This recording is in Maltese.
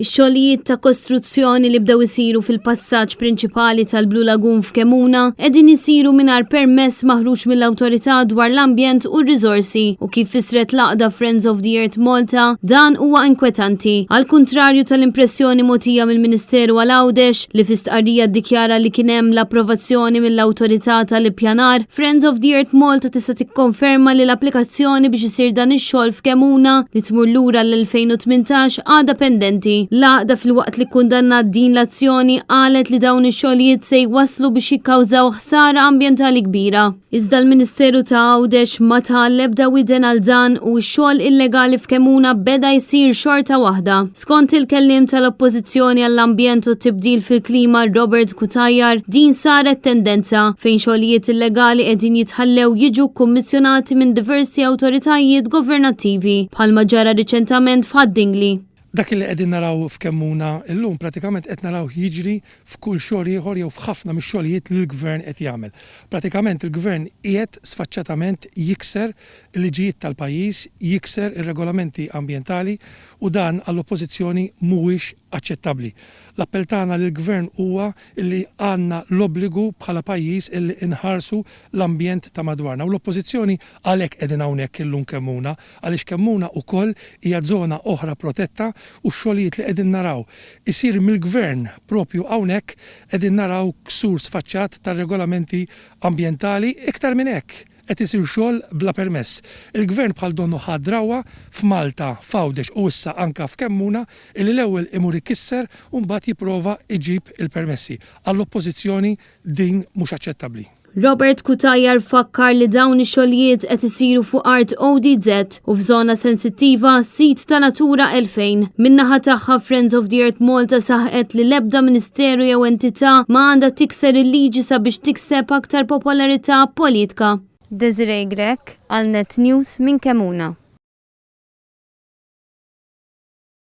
Ix-xogħlijiet ta' kostruzzjoni li bdew isiru fil-passaġġ prinċipali tal-Blue Lagoon f'Kemmuna qegħdin isiru mingħajr permess maħruġ mill-Awtorità dwar l-Ambjent u r-Riżorsi u kif fissret l-għaqda Friends of the Earth Malta, dan huwa inkwetanti. Għall-kuntrarju tal-impressjoni mogħtija mill-Ministeru għal Għawdex li fi stqarrija ddikjara li kien hemm l-approvazzjoni mill-Awtorità tal-Ippjanar, Friends of the Earth Malta tista' tikkonferma li l-applikazzjoni biex isir dan ix-xogħol f'Kemmuna li tmur lura l-2018 għadha pendenti. L-għaqda filwaqt li kkundannat din l-azzjoni qalet li dawn ix-xogħlijiet se jwasslu biex jikkawżaw ħsara ambjentali kbira. Iżda l-Ministeru ta' Għawdex ma ta l-ebda widen għal dan u x-xogħol illegali f'Kemmuna beda jsir xorta waħda. Skont il-kelliem tal-Oppożizzjoni għall-Ambjent u t-Tibdil fil-Klima Robert Cutajar, din saret tendenza fejn xogħlijiet illegali qegħdin jitħallew jiġu kkummissjonati minn diversi awtoritajiet governattivi, bħalma ġara riċentament f'Ħad-Dingli. Dak li qegħdin naraw f'Kemmuna llum pratikament qed narawh jiġri f'kull xogħol ieħor jew f'ħafna mix-xogħlijiet li l-Gvern qed jagħmel. Pratikament il-Gvern qiegħed sfaċċatament jikser il-liġijiet tal-pajjiż, jikser ir-regolamenti ambjentali u dan għall-Oppożizzjoni mhuwiex aċċettabbli. L-appell tagħna lill-Gvern huwa illi għandna l-obbligu bħala pajjiż illi nħarsu l-ambjent ta' madwarna u l-Oppożizzjoni għalhekk qegħdin hawnhekk illum Kemmuna għaliex Kemmuna ukoll hija żona oħra protetta u x-xogħlijiet li qegħdin naraw isir mill-Gvern propju hawnhekk qegħdin naraw ksur sfaċċat tar-regolamenti ambjentali. Iktar minn hekk, qed isir xogħol bla permess. Il-Gvern bħal donnu ħa drawwa f'Malta, f'Għawdex u issa anka f'Kemmuna illi l-ewwel imur ikisser u mbagħad jipprova jġib il-permessi. Għall-Oppożizzjoni din mhux aċċettabbli. Robert Cutajar fakkar li dawn ix-xogħlijiet qed isiru fuq art ODZ u f'żona sensittiva, sit ta' Natura 2000. Min-naħa tagħha Friends of the Earth Malta saħqet li l-ebda ministeru jew entità ma għandha tikser il-liġi sabiex tikseb aktar popolarità politka. Desiree Grech għal Net News minn Kemmuna.